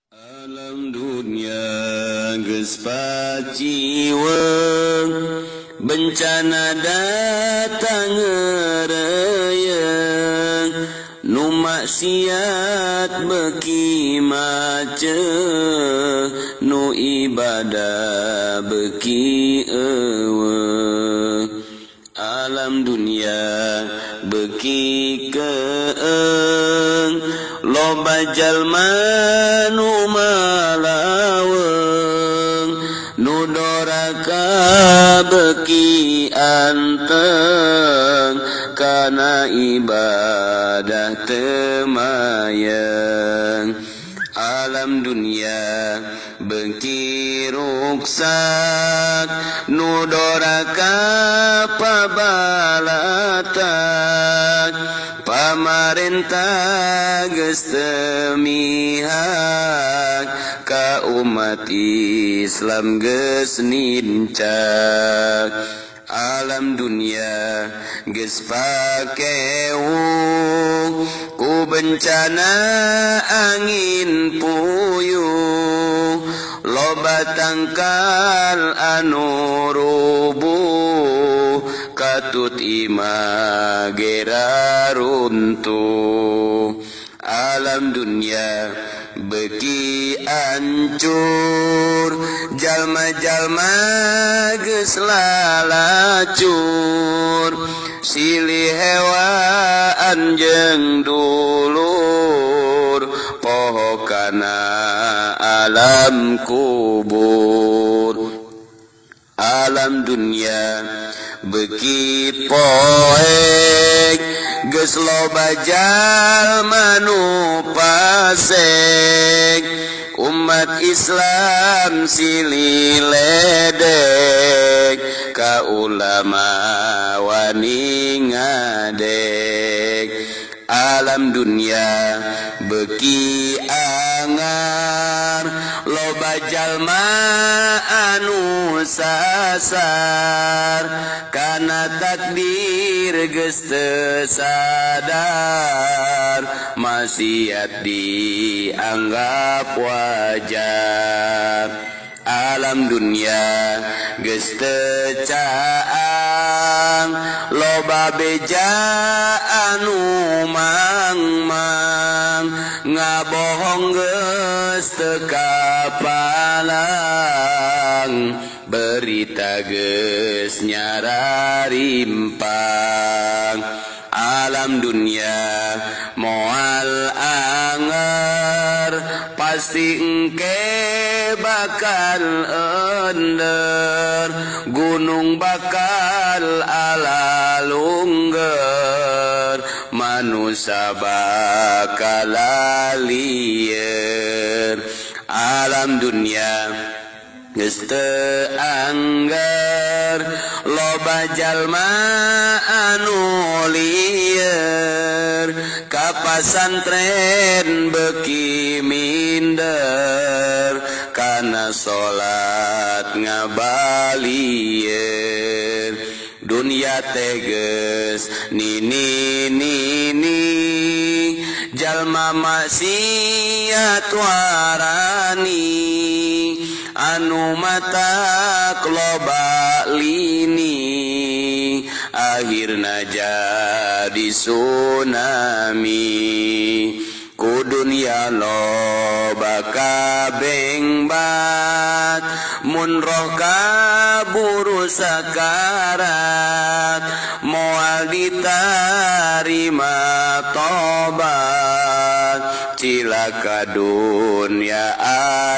Alam dunia geus paciweng, bencana datang ngereyeng, nu maksiat beuki macet, nu ibadah beuki eueuh. Alam dunia beuki keeng, loba jalma nu malaweng, nu doraka beuki anteng, kana ibadah teu mayeng. Alam dunia beuki ruksak, nu doraka pabalatak, pamarentah geus teu mihak ka umat Islam geus nincak. Alam dunia geus pakewu ku bencana angin puyuh, loba tangkal anu rubuh, katut imah gera runtuh. Alam dunia beuki ancur, jalma-jalma geus lalacur, silih hewaan jeung dulur, poho kana alam kubur. Alam dunia beuki poek, geus loba jalma nu fasek, umat Islam silih ledek, ka ulama wani ngadek. Alam dunia beuki angar, loba jalma anu sasar, kana takdir geus teu sadar, maksiat dianggap wajar. Alam dunia geus teu caang, loba beja anu mangmang, ngabohong geus teu kapalang, berita geus nyararimpang. Alam dunia moal anger, pasti engke bakal ender, gunung bakal ala lungger, manusia bakal lieur. Alam dunia geus teu angger, loba jalma anu lieur, ka pasantren beuki minder, kana salat ngabalieun. Dunia teh geus nini-nini, jalma maksiat warani, anu matak loba lini, akhirna jadi tsunami. Ku dunia loba kabengbat, mun roh kaburu sakarat, moal ditarima tobat, cilaka dunia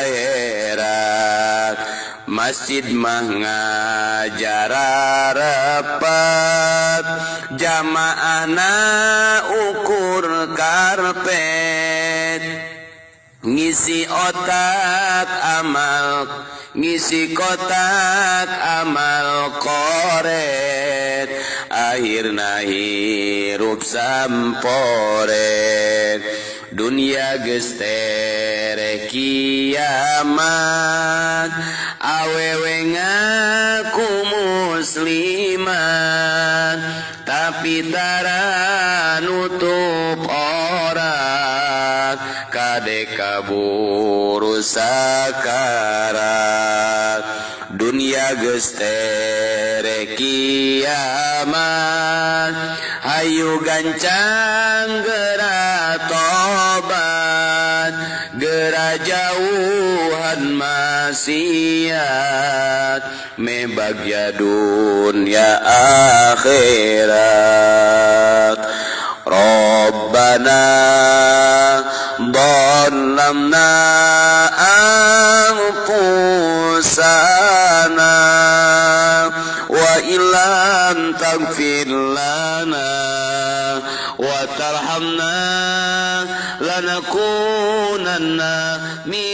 akhirat. Masjid mah ngajar repet, jamaahna ukur karpet, ngisi otak amal, ngisi kotak amal koret, akhirna hirup samporet. Dunia geus tereh kiamat, awewe ngaku muslimat, tapi tara nutup aurat, kade ka Kaburu sakarat dunia geus tere kiamat hayu gancang geura tobat geura jauhan maksiat me bagya dunia akhirat. Rabbana dhalamna anfusana wa illam taghfir lana wa tarhamna lanakunanna min